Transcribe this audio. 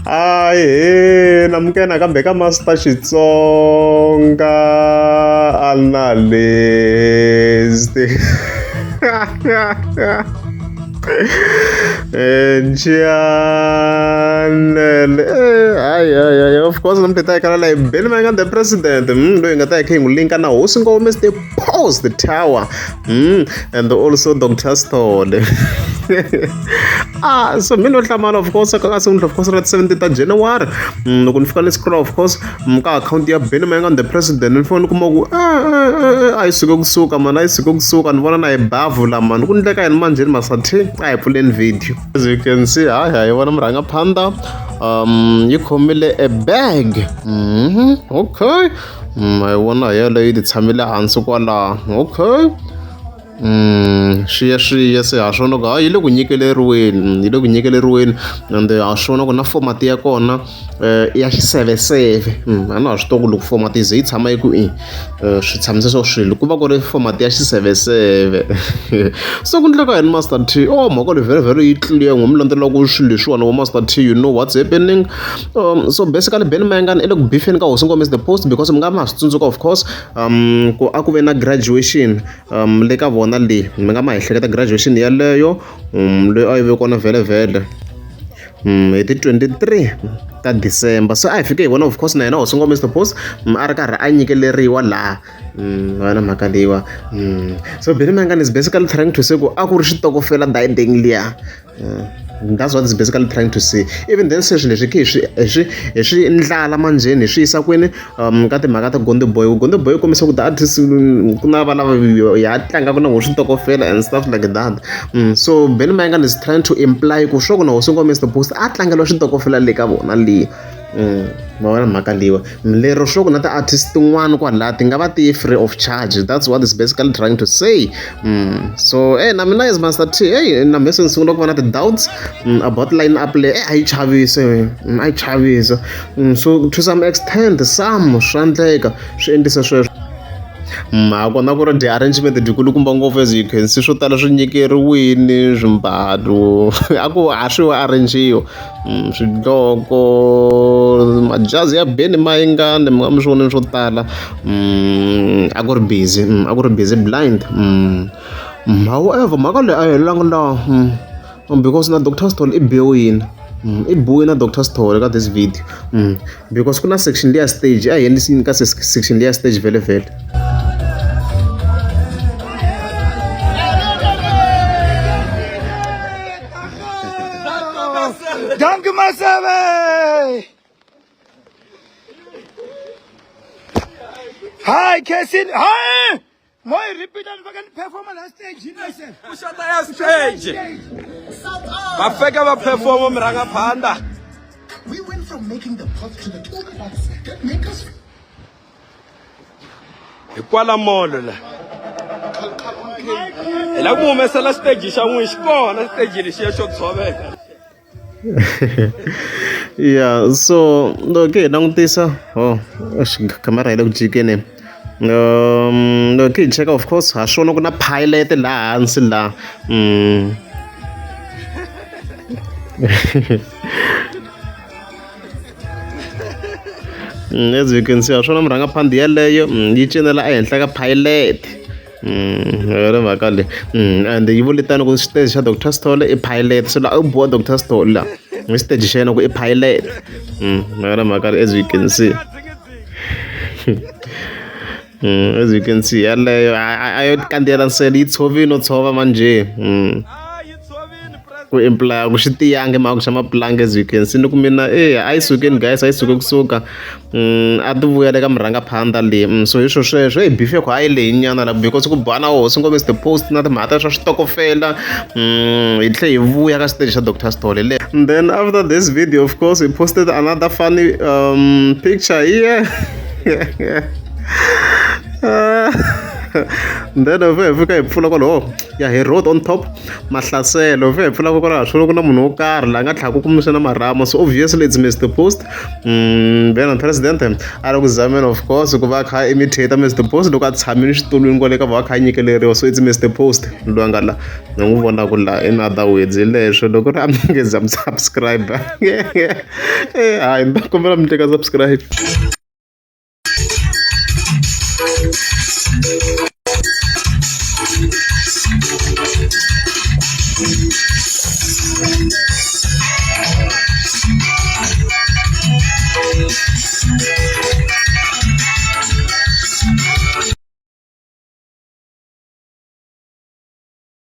Ahee namukela nakambe ka Master Xitsonga Analyst. Channel hayi hayi hayi of course namuntlha hi ta yi kala la hi Benny Mayengani the president loyi hi nga ta hi kha hi n'wi linka na hosi Ngome the Post Tower and also Doctor Sithole. Ah, so mina no hlamala of course ka siku of course ra 17 ta January loko ni fika ni scroll of course ka akhawunti ya Benny Mayengani the president ni fika ni kuma ku a yi suke kusuka mani a yi suke kusuka ni vona na hi bavhu la mani ku ndleka yini manjheni masathi a hi pfuleni video as you can see hayi hayi vona murhangaphandha yi khomile a bag okay hi vona hi yeleyo yi ti tshamile hansi kwalaho okay. Swi ya swi ya se ha swona ku hayi yi le ku nyikeleriweni yi le ku nyikeleriweni ende ha swona ku na format ya kona i ya xiseveseve a na ha swi tivi ku loko format yi ze yi tshama yi ku i swi tshamise swo swilo ku va ku ri format ya xiseveseve se ku endleka yini Master T oh mhaka leyi vhele vhele yi clear n'we mi landzelelaka swilo leswiwani vo Master T you know what's happening so basically Benny Mayengani i le ku bifeni ka hosi Ngome is the post because mi nga ma swi tsundzuka of course ku a ku ve na graduation le ka vona le mi nga ma ehleketa graduation yeleyo leyi a yi ve kona vhele vhele hi ti 23 ta December se a hi fike hi vona of course na yena hosi Ngome Mister Post a ri karhi a nyikeleriwa laha va na mhaka leyiwa so Benny Mayengani is basically trying to say ku a ku ri xitokofela dayideng liya. That's what it's basically trying to say even then se swilo leswi khe hi swi hi swi hi swi ndlala manjheni hi swi yisa kwini ka timhaka ta Gonde Boy Gonde Boy yi kombisa ku ti-artist ku na va lava ya tlangaka na voho switokofela and stuff like that so Benny Mayengani is trying to imply ku swa ku na hosi Ngome Mister Post a tlangeliwa switokofela le ka vona le. Ma vona mhaka leyiwa lero swo ku na ti-artist tin'wana kwalaya ti nga va ti free of charge that's what is basically trying to say so e na mina as Master T hey na mehe se ni sungula ku va na ti-doubts about line up leyi a yi chavisa a yi chavisa so to some extent some swa endleka swi endlisa sweswo ha kona ku ri ti-arrangement dyikulukumba ngopfu as you can see swo tala swi nyikeriwini swimbalo a ku a swi arrange-iwa swidloko majazi ya Benny Mayengani mi nga mi swi vonile swo tala a ku ri busy a ku ri busy blind however mhaka leyi a yi helelanga laha because na Doctor Sithole i biwile i biwile na Doctor Sithole ka this video because ku na section liya stage a hi yeni ka section liya stage vhele vhele. Dankie Masebe. Hi Cassie. Hi. Moy repeat and fucking perform on stage. Listen. Ushata ya stage. Va fika va perform murhangaphandha. We went from making the pots to the toolbox that make us Hi kwala molo la. Hi la ku humesela stage xa n'wina xi kona stage lexiya xo tshoveka. Yeah so loko hi langutisa oh khamera yi le ku jikeni loko hi cheka of course ha swona ku na pilot laha hansi laha as you can see ha swona murhangaphandhi yeleyo yi cinela ehenhla ka pilot yona mhaka leyi and yi vule tano ku xiteji xa Doctor Sithole i pilot so laha u biwa Doctor Sithole la hi xiteji xa yena ku i pilot yona mhaka leyi as you can see as you can see yaleyo a yo kandziyela nsele yi tshovile no tshova manjhe ku imply ku xi tiyangi mhaka ku xa mapulangi as you can see ni ku mina e a yi sukeni guys a yi suke kusuka a ti vuyela eka murhangaphandha leyi so hi swo sweswo hi beef ya ku a yi lehi nyana la because ku bana hosi ngome the post na timhaka ta swa switokofela hi tlhe hi vuya ka stage xa Doctor Sithole le and then after this video of course he posted another funny picture here. Then hi fika hi fika hi pfula kwalaho ya hi road on top mahlaselo hi fika hi pfula kwalaho swi ku na munhu wo karhi la nga tlhaka kumbexana marhama so obviously it's Mr Post then president a ri ku zameni of course ku va a kha a imitate Mr Post loko a tshamile xitulwini kwale ka va a kha a nyikeleriwa so it's Mr Post loyi a nga la ni n'wi vonaka la in other words hi leswo loko ri a mi nge za mi subscribe hayi ni ta kombela mi teka subscribe.